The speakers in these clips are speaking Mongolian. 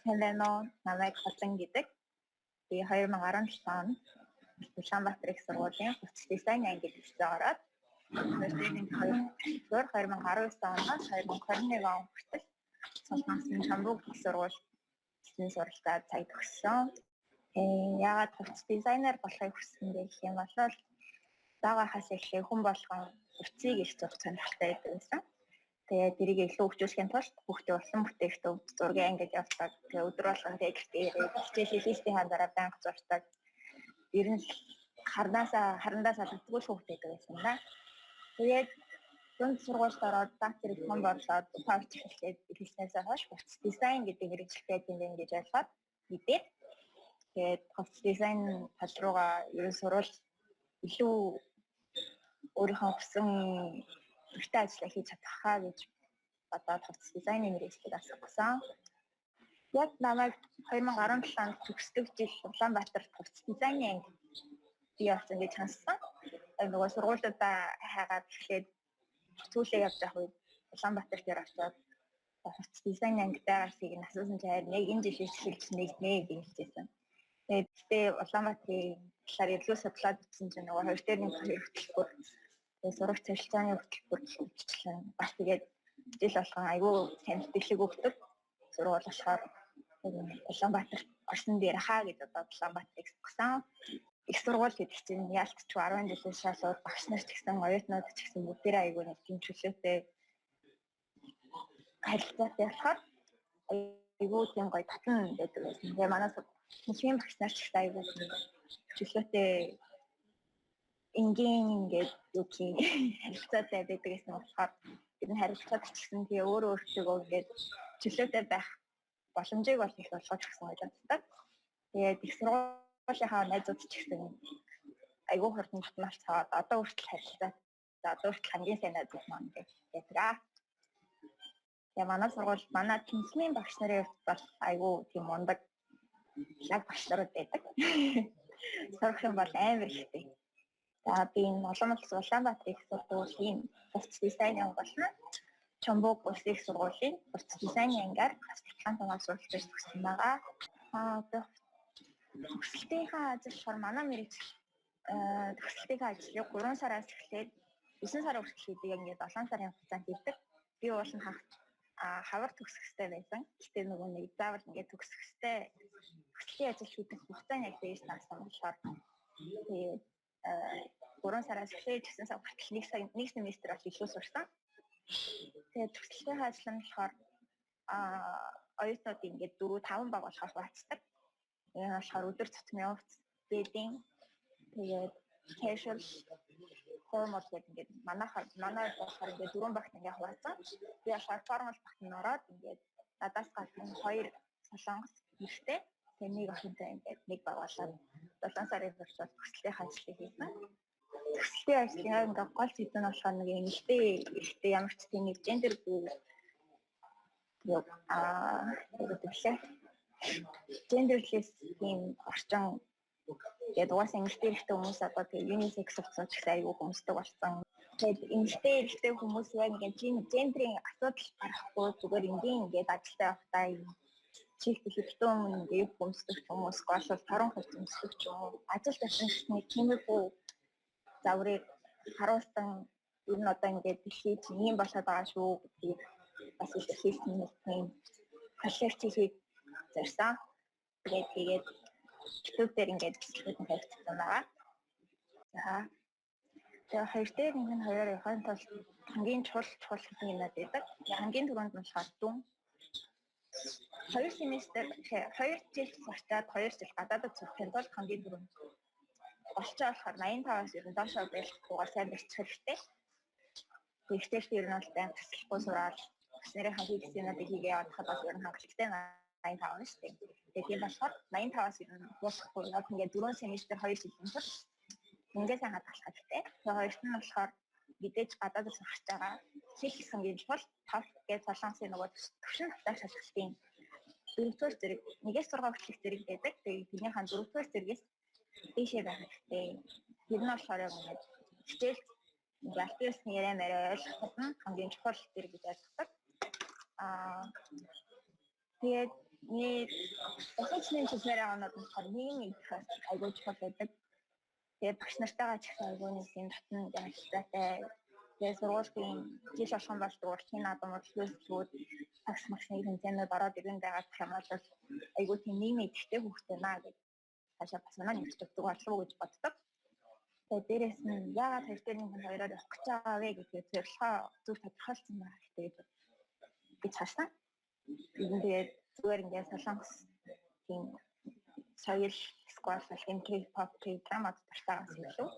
Сайн байна уу? Намайг Хозон гэдэг. Би 2017 онд Улаанбаатар их сургуулийн хувцас дизайн ангид төгсөө ороод 2019 оноос 2021 он хүртэл Солонгосын Чамбуг их сургууль эзэн суралцаад цаг төгссөн. Яагаад хувцас дизайнер болохыг хүссэн бэ гэх юм бол багахаас эхлээ хүн болгон хувцсыг их зурх сонирхолтой байдаг байсан. Тэгээд тэрийг илүү хөгжүүлэхийн тулд хүүхдээ улам бүтээгдэхүүн зургийн ангид явдаг. Тэгээд өдөр болгон тэгээд гэртээ ирээд хичээл хийхээ дараа байнга зурдаг. Ер нь харандаа салгадгүй л хүүхдээ байсан да. Тэгээд дунд сургуульд ороод заг зэрэг том борлоод ухаалж эхэлээд эхэлснээсээ хойш хувцас дизайн гэдэг мэргэжилтэй юм байна гэж ойлгоод мэдээд тэгээд хувцас дизайн тал руугаа ер нь сурвал илүү өөрийнхөө хүссэн дуртай ажлаа хийж чадахаа гэж бодоод хувцас дизайны мэргэжлийг асуусан. Яг намайг 2017 онд төгсдөг жил Улаанбаатарт хувцас дизайны анги бий болсон гэж сонссон. Нөгөө сургуулиудаа хайгаад эхлээд сүүлээ явж байгаа үед Улаанбаатар дээр очиод хувцас дизайн анги байгаасыг нь асуусан чинь харин яг энэ жилээс эхэлж нэгднэ гэж хэлжсэн. Тэгээд гэтээ Улаанбаатарын талаар илүү судлаад үзсэн чинь нөгөө хоёр дээр нэг хоёр хөтөлбөр, тэгээд сурах царилцааны хөтөлбөр гэх бас тэгээд жил болгон айгүй сайн тэтгэлэг өгдөг сургууль болохоор Улаанбаатар орсон дээр хаа гэж бодоод Улаанбаатарыг сонгосон. Их сургууль гэдэг чинь яалтчгүй 10 жилийн шалгуур багш нар ч гэсэн оюутнууд ч гэсэн бүгдээрээ айгүй нэг тийм чөлөөтэй харилцаатай болохоор айгүй тийм гоё татан байдаг байсан. Тэгээ манай мөслийн багш нар ч гэсэн айгүй чөлөөтэй энгийн ингээд юу гэх юм харилцаатай байдаг гэсэн болохоор ер нь харилцаад ч гэсэн тэгээ өөрөө өөртөө ингээд чөлөөтэй байх боломжийг бол их олгож өгсөн гэж боддог. Тэгээд их сургуулийнхаа найзууд ч гэсэн айгүй хурдан татмалцаад одоо хүртэл харилцаа. За одоо хүртэл хамгийн сайн найзууд маань гэж байдаг. Тэгээ манай сургууль манай тэнцмийн багш нарын хувьд бол айгүй тийм мундаг лаг багш нарууд байдаг. Сурах юм бол амар ихтэй. За би энэ олон улс Улаанбаатар их сургуулийн хувцас дизайн анги болно. Чомбуг улсын их сургуулийн хувцас дизайны ангиар бас дипломтойгоо суралцж төгссөн байгаа. Аа төгсөлтийнхаа ажил болохоор манай мэргэжил төгсөлтийнхаа ажлыг 3 сараас эхлээд 9 сар хүртэл хийдэг. Ингээд 7 сарын хугацаанд хийдэг. Би уул нь хавар төгсөх хэрэгтэй байсан. Гэтэ нөгөө нэг заавал ингээд төгсөх хэрэгтэй. Төгслийн ажил хийх хугацаа нь яг дээш наасан болохоор тэгээд 3 сараас эхлээд 9 сар хүртэл нэг сар нэг семестр бол илүү сурсан. Тэгээд төгсөлтийнхаа ажил нь болохоор оюутнууд ингээд 4 5 баг болохоор хуваацдаг. Энэ болохоор өдөр тутмын хувцас, bedding, тэгээд casual, formal гэдэг ингээд манай болохоор ингээд дөрвөн багт ингээд хуваацсан. Би болохоор formal багт нь ороод ингээд надаас гадна хоёр солонгос эрэгтэй тэгээ нэг охинтой ингээд нэг баг болоод 7 сарын турш бол төгсөлтийн ажлыг хийсэн. Төгсөлтийн ажлын ингээд гол сэдэв нь болохоор нэг эмэгтэй эрэгтэй ямар ч тийм нэг гендергүй юу гэдэг лээ. Genderless тийм орчин тэгээд угаасаа эмэгтэй эрэгтэй хүмүүс одоо тэгээ unisex хувцас ч гэсэн айгүй хүмүүстэй болсон. Тэгээд эмэгтэй эрэгтэй хүмүүс яг ингээд гендрийн асуудал гарахгүй зүгээр энгийн ингээд ажилдаа явахдаа юм чих хэрэгтэй өмнө ингээд өмсдөг хүмүүс гол торон хувцас өмсдөг ч юм уу. Ажил явсан гэсэн нэг тиймэрхүү загварыг харуулсан ер нь одоо ингээд дэлхийд ийм болоод байгаа шүү гэдгийг бас илэрхийлсэн нэг тийм коллекц хийх зорьсон. Тэгээд YouTube дээр ингээд бичлэгүүд нь тавигдсан байгаа. За. Тэгээ хоёр дээр нэг нь хоёроор явахын тулд хамгийн чухал чухал хэдэн юмнууд байдаг. Хамгийн түрүүнд нь болохоор дүн. 2 семестр 2 жил сурчаад 2 жил гадаадад сурахын тулд хамгийн түрүүнд голчоо болохоор 85-аас ер нь доошоо байхгүйгээр сайн барьчих хэрэгтэй. Тэгвэл ер нь бол байнга тасалахгүй сураал багш нарынхаа хийх юмнуудыг хийгээ яваад хахад бол ер нь хангалттай 85 нь шүү дээ. Тэгээд тийм болохоор 85-аас ер нь буухгүй яг ингээд 4 семестр 2 жилийн турш ингээд сайн хадгалах хэрэгтэй. Тэгээд хоёрт нь болохоор мэдээж гадаадд сурч байгаа хэл хамгийн чухал TOEFL гэж солонгосын нөгөө төвшин тавтай шалгалтын дөрөвдүгээр зэрэг 1-ээс 6 хүртэлх зэрэг байдаг. Тэгээд тэрнийхээ дөрөвдүгээр зэргээс дээшээ байх хэрэгтэй. Тэр нь болохоор яг ингээд хичээл ингээд албан ёсны яриа мараа ойлгоход нь хамгийн чухал зэрэг гэж ойлгодог. Тэгээд Миний босочны хэлмээр байгаа нь болохоор нийгмийн идэх бас айгүй чухал байдаг. Тэгээд багш нартайгаа ч гэсэн айгүй нэг юм татна харилцаатай. Тэгээд сургуулийн жил болгон болдог урлагийн наадам, урлагийн сүлгүүд, багш магшны тэмцээнүүд ороод ирэн байгаа гэх юм бол айгүй тийм нийгмийн идэвхтэй хүүхдээ наа гэж цаашаа бас манай нэмж өгдөг болов уу гэж боддог. Тэгээд дээрэс нь яагаад хоёр дээр нэг хоёроор явах гэж байгаа вэ гэдгээ зорилгоо зөв тодорхойлсон байх хэрэгтэй гэж харсан. Тэгээд зүгээр ингээд Солонгос тийм соёл эсвэл тийм K-pop, K-drama дуртайгаас илүү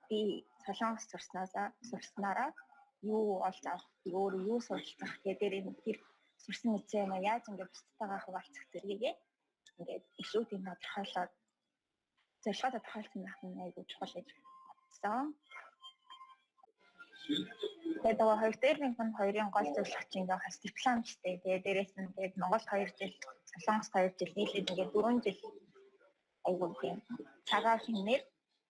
би Солонгос сурснараа юу олж авах, өөрөө юу суралцах, тэгээд дээр тэр сурсан мэдээ юм яаж ингээд бусдтайгаа хуваалцах зэрэгээ ингээд илүү тийм тодорхойлоод зорилгоо тодорхойлсон байх нь айгүй чухал гэж бодсон. Тэгээд нөгөө хоёр дээр нэг нь хоёрын гол зорилго чинь ингээ бас диплом штэ. Тэгээд дээрэс нь тэгээд Монголд 2 жил, Солонгост 2 жил нийлээд ингээд 4 жил айгүй тийм цагаа хэмнээр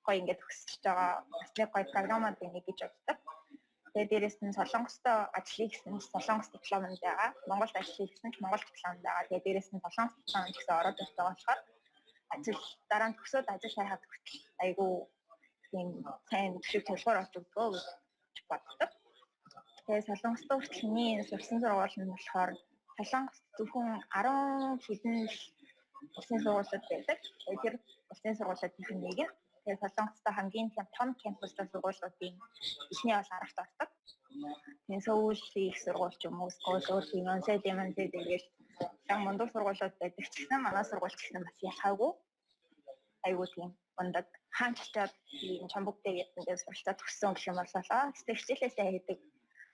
гоё ингээд төгсөж байгаа бас нэг гоё програмууд байна гэж боддог. Тэгээд дээрэс нь Солонгостой ажлыг гэсэн Солонгос диплом нь байгаа. Монголд ажлыг гэсэн ч Монгол диплом байгаа. Тэгээд дээрэс нь Солонгос диплом гэсэн ороод ирж байгаа болохоор ажил дараа нь төгсөөд ажил хайхад хүртэл айгүй тийм сайн төшиг толгоор олж өгдөгөө гэж боддог. Тэгээд Солонгостой хүртэл миний сурсан сургууль нь болохоор Солонгост зөвхөн 10 хэдэн улсын сургуулиуд байдаг. Тэгээд тэр улсын сургуулиудын нэг. Тэгээд Солонгостой хамгийн том кампустай сургуулиудын эхний бол 10-т ордог. Тэгээд Сөүл их сургууль ч юм уу, эсвэл өөр тийм Монсэ, Дэмэнсэ тэгэл сан мундаг сургуулиуд байдаг ч гэсэн манай сургууль ч гэсэн бас ялгаагүй. Айгуу тийм мундаг хаанч очиад ийм Чамбуктэй ингээд суралцаад төгссөн гэх юм бол аа хичээлээсээ хийдэг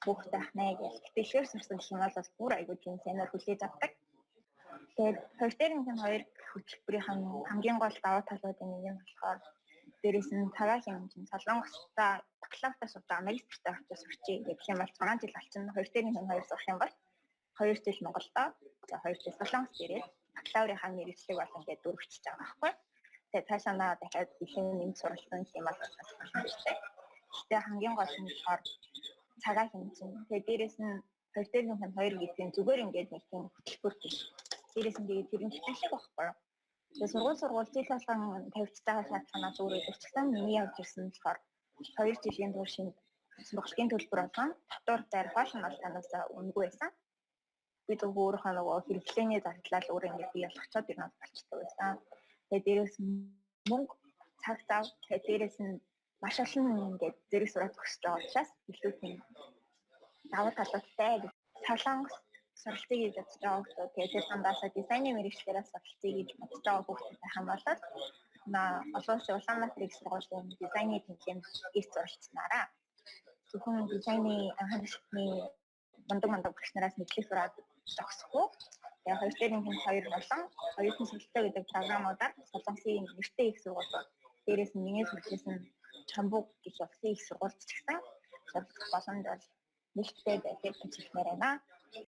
хүүхдээ ах нэ гэж. Гэтэ ихээр сурсан гэх юм бол бүр айгуу тийм сайнаар хүлээж авдаг. Тэгээд хоёр дээр нэг хоёр хөтөлбөрийн хамгийн гол давуу талуудын нэг нь болохоор дээрээс нь цагаан хэмжээ чинь Солонгостой бакалавртаа сууж байгаа магистртаа очиж сурчээ гэх юм бол 6 жил болчихно. Хоёр дээр нэг хоёр сурах юм бол 2 жил Монголдо, за 2 жил Солонгост ирээд бакалаврынхаа мэргэжлийг бол ингээд дөрвөчж байгаа байхгүй. Тэгээд цаашаа наа дахиад илүү нэмж суралцсан юм бол бас боломжтой. Гэхдээ хамгийн гол нь болохоор цагаа хэмжин. Тэгээд дээрээс нь хоёр дээр нэг хоёр гэдэг нь зүгээр ингээд нэг тийм хөтөлбөр биш. Дээрээс нь тэгээд тэр нь хичээлэг байхгүй юу? Тэгээд сургууль жил болгон тавигдж байгаа шаардлаганаас өөр өөр ч гэсэн миний явж ирсэн болохоор 2 жилийн турш сургалтын төлбөр болгон татвар байр хоол нь бол танаас үнэгүй байсан. Би зөвхөн өөрийнхөө нөгөө хэрэглээний зардлаа л өөр ингээд бий болгочоод ер нь болчтой байсан. Тэгээд дээрээс мөнгө, цаг зав, тэгээд дээрээс нь маш олон ингээд зэрэг сураад төгсөж байгаа учраас илүү тийм давуу талуудтай. Солонгос суралцъя гэж бодож байгаа хүмүүс, тэгээд тэр дундаасаа дизайны мэргэжлээрээ суралцъя гэж бодож байгаа хүүхдүүд байх юм бол олон улсын Улаанбаатар их сургуулийн дизайны тэмцээнд ирж суралцсанараа зөвхөн дизайны анхны шатны мундаг багш нараас мэдлэг сураад зогсохгүй. Тэгээ хоёр дээр нэг хоёр болон оюутан суралцаа гэдэг програмуудаар Солонгосын нэртэй их сургуулиуд, дээрээс нь миний сурчсан Чамбуг гэх улсын их сургуульд ч гэсэн суралцах боломж бол нээлттэй байдаг гэж хэлмээр байна.